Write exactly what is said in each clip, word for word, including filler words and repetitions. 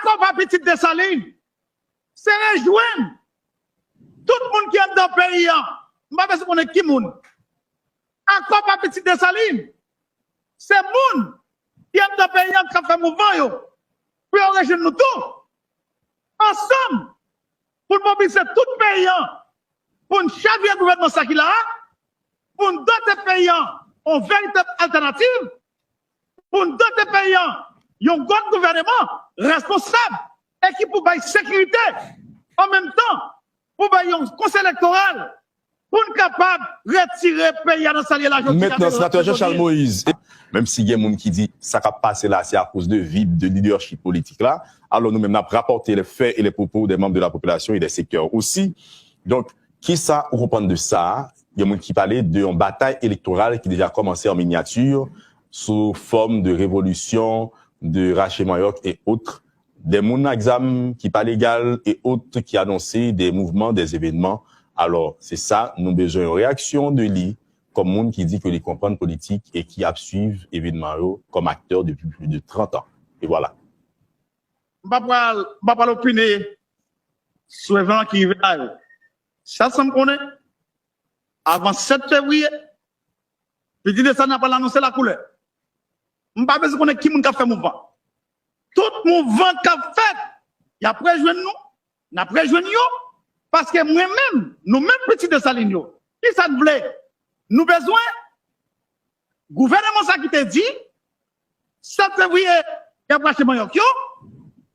Akò pa Pitit Desalin, se rejwenn tout moun ki anndan peyi a. M pa bezwen konnen ki moun. Akò pa Pitit Desalin, se moun ki anndan peyi a k ap fè mouvman yo, pou yo rejwenn nou tou. Ansanm, pou n mobilize tout peyi a, pou n chavire gouvènman sa ki la a, pou n dote peyi a yon veritab altènativ, pou n dote peyi a yon lòt gouvèneman responsab e ki pou bay sekirite, an menm tan, pou bay yon konsèy elektoral, pou n kapab retire peyi a nan sa l ye la jodi a. Mentnan, Senatè Jean Charles Moïse, menm si gen moun ki di sa k ap pase la, se akoz de vid de lidèchip politik la, alò nou menm, n ap rapòte les faits et les propos des membres de la population et des secteurs aussi. Donk, kisa ou konprann de sa? Gen moun ki pale de yon batay elektoral ki deja kòmanse an minyati, sou fòm de revolisyon, de rache manyòk et autres. Des moun ak zam ki pa legal et autres ki anonse des mouvements, des événements. Alò, se sa, nou bezwen yon reyaksyon de li, kòm moun ki di ke li konprann politik e ki ap swiv evenman yo kòm aktè depi plis de trant an. E vwala. M pa pral, m pa pral opine sou evenman ki rive la yo. Sèl sa m konnen, avan sèt fevriye, Pitit Desalin pral anonse lakoulè. M pa bezwen konnen ki moun k ap fè mouvman. Tout mouvman k ap fèt, y ap rejwenn nou, n ap rejwenn yo, paske mwen menm, nou menm Pitit Desalin yo, kisa n vle? Nou bezwen gouvèneman sa ki te di, sèt fevriye, y ap rache manyòk yo,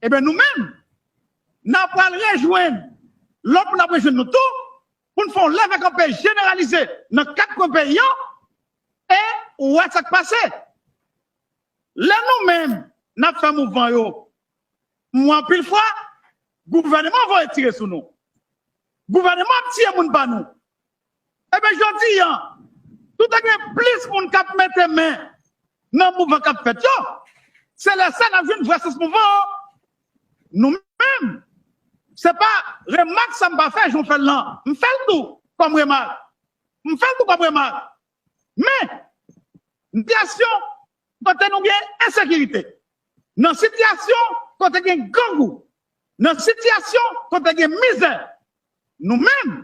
ebyen nou menm, n ap pral rejwenn lòt moun, n ap rejwenn nou tou, pou n fè yon leve kanpe jeneralize nan kat kwen peyi a, e ou wè sa k pase. Lè nou menm, n ap fè mouvman yo, m wè anpil fwa, gouvèneman voye tire sou nou. Gouvèneman ap tiye moun pa nou. Ebyen, jodi a, toutan gen plis moun k ap mete men nan mouvman k ap fèt yo, se lè sa n ap jwenn vrè sans mouvman an. Nou menm, se pa remak sa m pa fè, jan w fè l lan. M fè l tou kòm remak. M fè l tou kòm remak. Men, sitiyasyon kote nou gen ensekirite, nan sitiyasyon kote gen grangou, nan sitiyasyon kote gen mizè, nou menm,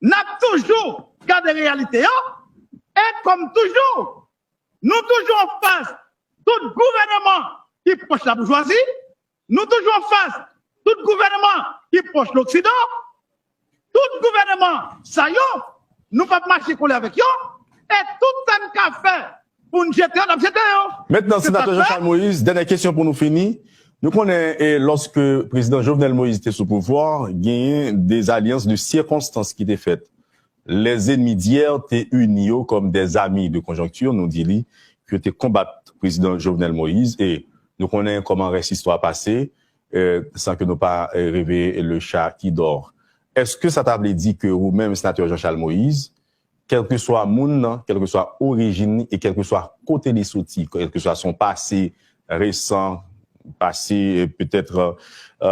n ap toujou gade reyalite yo, e kòm toujou, nou toujou anfas tout gouvèneman ki pwòch laboujwazi, nou toujou anfas tout gouvèneman ki pwòch Loksidan, tout gouvèneman sa yo, nou p ap mache kole avèk yo, e tout sa n ka fè pou n jete yo, n ap jete yo. Mentnan, Senatè Jean Charles Moïse, dènyè kesyon pou nou fini. Nou konnen, e, lòske Prezidan Jovenel Moïse te sou pouvwa, genyen des alliances de circonstance ki te fèt. Les ennemis d'hier te ini yo kòm des amis de conjoncture, nou di li, ke te konbat Prezidan Jovenel Moïse, e nou konnen kòman rès istwa pase, e, san ke nou pa, e, reve le chat qui dort. Èske sa ta vle di ke ou menm, Senatè Jean Charles Moïse, kèlkeswa moun nan, kèlkeswa orijin li, e kèlkeswa kote li soti, kèlkeswa son pase resan, pase, e, petèt, e,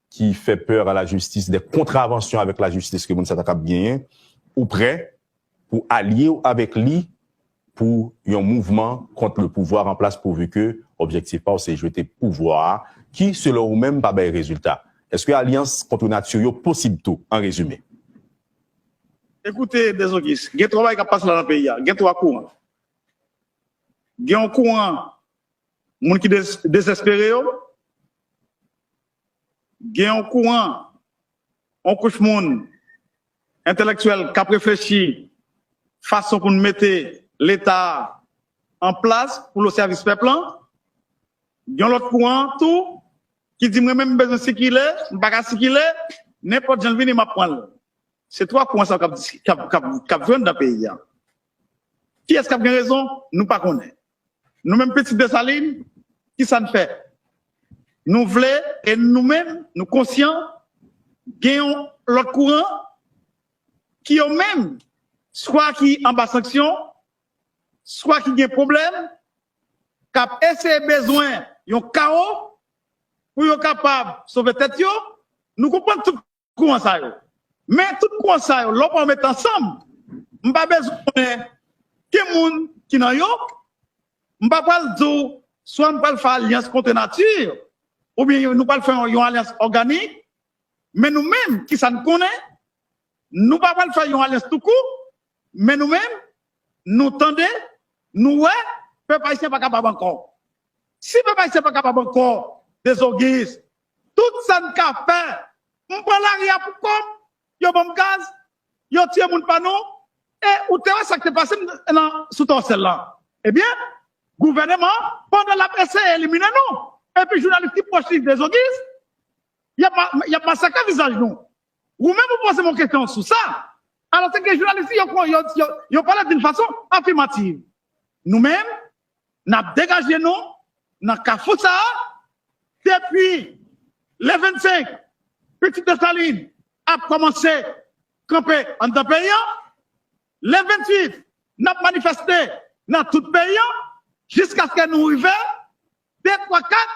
ki fè pè a la jistis, de kontravansyon avèk la jistis ke moun sa ta kab genyen, ou prè pou alye w avèk li pou yon mouvman kont le pouvwa an plas, pouvi ke objektif pa w se jete pouvwa a, ki, selon ou menm, pa bay rezilta? Èske alyans kont nati yo posib tou, an rezime? Ekoute, Dezogis, gen twa bagay k ap pase la nan peyi a. Gen twa kouran. Gen yon kouran moun ki dez-, dezespere yo. Gen yon kouran, yon kouch moun entelektyèl k ap reflechi fason pou n mete Leta an plas pou l o sèvis pèp lan. Gen yon lòt kouran tou ki di, "Mwen menm, m bezwen sikile, m pa ka sikile, nenpòt jan l vini, m ap pran l." Se twa kouran sa k ap, k ap, k ap, k ap jwenn nan peyi a. Kiyès k ap gen rezon? Nou pa konnen. Nou menm pitit Desalin, kisa n fè? Nou vle, e nou menm, nou konsyan, gen yon lòt kouran ki yo menm, swa ki anba sanksyon, swa ki gen pwoblèm, k ap eseye bezwen yon kawo pou yo kapab sove tèt yo. Nou konprann tout kouran sa yo. Men tout kouran sa yo, lè w pran yo mete ansanm, m pa bezwen konnen ki moun ki nan yo, m pa pral di w swa m pral fè alyans kont nati, oubyen nou pral fè yon, yon alyans òganik, men nou menm, ki sa n konnen, nou pa pral fè yon alyans toukou, men nou menm, nou tande, nou wè, pèp ayisyen pa kapab ankò. Si pèp ayisyen pa kapab ankò, Dezogis, tout sa n ka fè, m pran lari a pou kò m, yo ban m gaz, yo tiye moun pa nou, e ou te wè sa k te pase m nan, sou Tòsèl la. Ebyen, gouvènman, pandan l ap eseye elimine nou, epi jounalis ki pwòch li Dezogis, y ap ma-, y ap masakre vizaj nou. Ou menm ou poze m yon kesyon sou sa. Alò, se ke jounalis yo, yo, yo, yo pale d'une façon affirmative. Nou menm, n ap degaje nou nan kafou sa a. Depi le vennsenk, Pitit Desalin ap kòmanse kanpe anndan peyi an. Le venntuit, n ap manifeste nan tout peyi an jiskaske nou rive de, twa, kat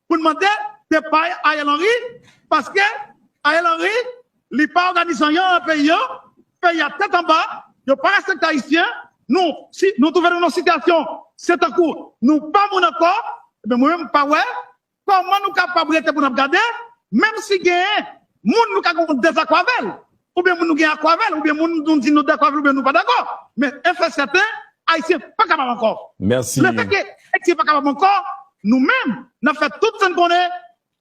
pou n mande depa Ariel Henry, paske Ariel Henry, li pa òganize anyen nan peyi an, peyi a tèt anba, yo pa respekte Ayisyen, nou, si, nou twouve nou nan sitiyasyon, se tankou nou pa moun ankò, ebyen mwen menm m pa wè kòman nou kapab rete pou n ap gade, menm si genyen moun nou ka gen yon dezakò avè l, oubyen moun nou gen akò avè l, oubyen moun nou di nou dakò avè l, oubyen nou pa dakò. Men, en fè sèten, Ayisyen pa kapab ankò. Mèsi. Lefètke Ayisyen pa kapab ankò, nou menm, n ap fè tout sa n konnen,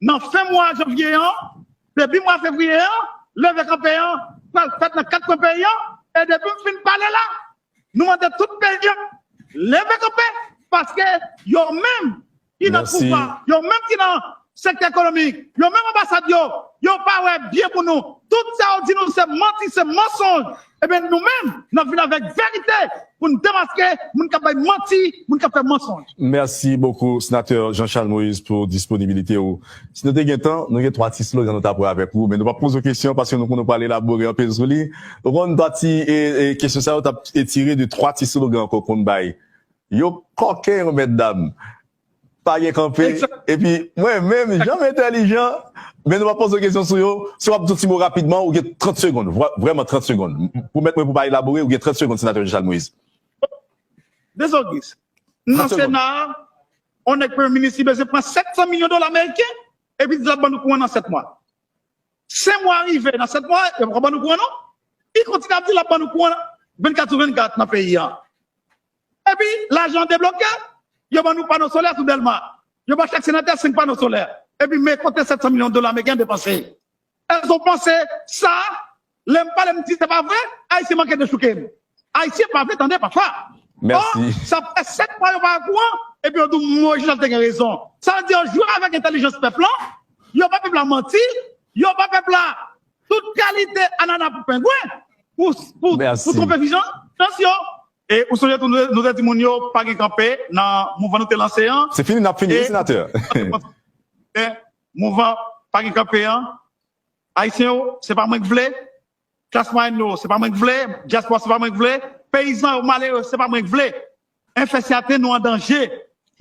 nan fen mwa janvye an, debi mwa fevriye an, leve kanpe an pral fèt nan kat kwen peyi an, e depi m fin pale la, nou mande tout peyi an leve kanpe, paske yo menm ki nan pouvwa, yo menm ki nan sektè ekonomik, yo menm anbasad yo, yo pa wè byen pou nou. Tout sa yo di nou se manti, se mansonj. Ebyen, nou menm, n ap vin avèk verite pou n demaske moun k ap bay manti, moun k ap fè mansonj. Mèsi bokou, Senatè Jean Charles Moïse, pou disponibilite w. Si nou te gen tan, nou gen twa ti slogan nou t ap wè avèk ou, men nou p ap poze w kesyon paske nou konnen w pral elabore anpil sou li. Ou konn twa ti e, e, kesyon sa yo t ap etire de twa ti slogan ke w konn bay. Yo kòken yo, mètdam. Pa gen kanpe. Epi, mwen menm, jan m entèlijan, men nou p ap poze w kesyon sou yo. Si w ap di yon ti mo rapidman, ou gen trant segonn. Vrèman trant segonn. Pwomèt mwen pou w pa elabore, ou gen trant segonn, Senatè Jean Charles Moïse. Dezogis, nan Sena a, yon nèg premye minis li bezwen pran sèt san milyon dola ameriken, epi di l ap ban nou kouran nan sèt mwa. Senk mwa rive nan sèt mwa, yo poko ban nou kouran non. Li kontinye ap di l ap ban nou kouran vennkat sou vennkat nan peyi a. Epi, lajan an debloke, yo ban nou pano solè sou Dèlma. Yo ba chak senatè senk pano solè. Epi, men kote sèt san milyon dola ameriken depanse. Èske w panse sa, lè m pale m di se pa vre, Ayisyen manke dechouke m. Ayisyen pa vle tande pafwa. Ò, sa fè sèt mwa yo pa gen kouran, epi yo di w Moyiz Jan te gen rezon. Sa vle di yo jwe avèk entèlijans pèp lan, yo ba pèp la manti, yo ba pèp la tout kalite anana pou pengwen, pou, pou, pou twonpe fizans yo. E ou sonje tou nou, nou te di moun yo pa gen kanpe nan mouvman nou te lanse an. Se fini, n ap fini, wi, senatè. Mouvman pa gen kanpe an. Ayisyen yo, se pa mwen k vle. Klas mwayèn yo, se pa mwen k vle. Dyaspora, se pa mwen k vle. Peyizan yo malere, se pa mwen k vle. Enfèsyate, nou an danje.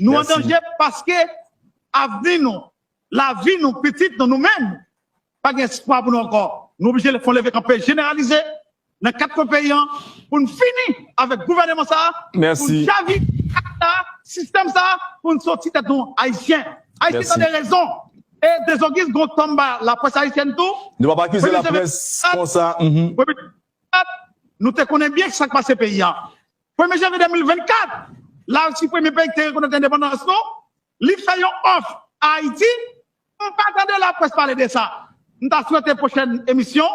Nou an danje paske avni nou, lavi nou, pitit nou, nou menm, pa gen espwa pou nou ankò. Nou oblije fè yon leve kanpe jeneralize nan kat kwen peyi an pou n fini avèk gouvènman sa a, pou n chavire ak sa, sistèm sa a, pou n soti tèt nou Ayisyen. Ayisyen tande rezon. E Dezogis gon tòm ba laprès ayisyèn tou. Nou p ap akize laprès konsa. Premye minis, nou te konnen byen sa k pase peyi a. Premye janvye de mil vennkat, Larisi premye peyi ki te rekonèt endepandans nou, li fè yon òf a Ayiti. M pa tande laprès pale de sa. M ta swete pwochèn emisyon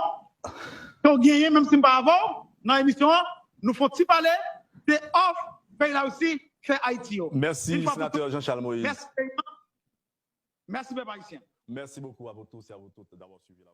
ke w genyen, menm si m pa avè w nan emisyon an, nou fè yon ti pale de òf peyi Larisi fè Ayiti yo. Mèsi, Senatè Jean Charles Moïse. Mèsi peyi an. Mèsi pèp ayisyen. Merci beaucoup à vous tous et à vous toutes d'avoir suivi la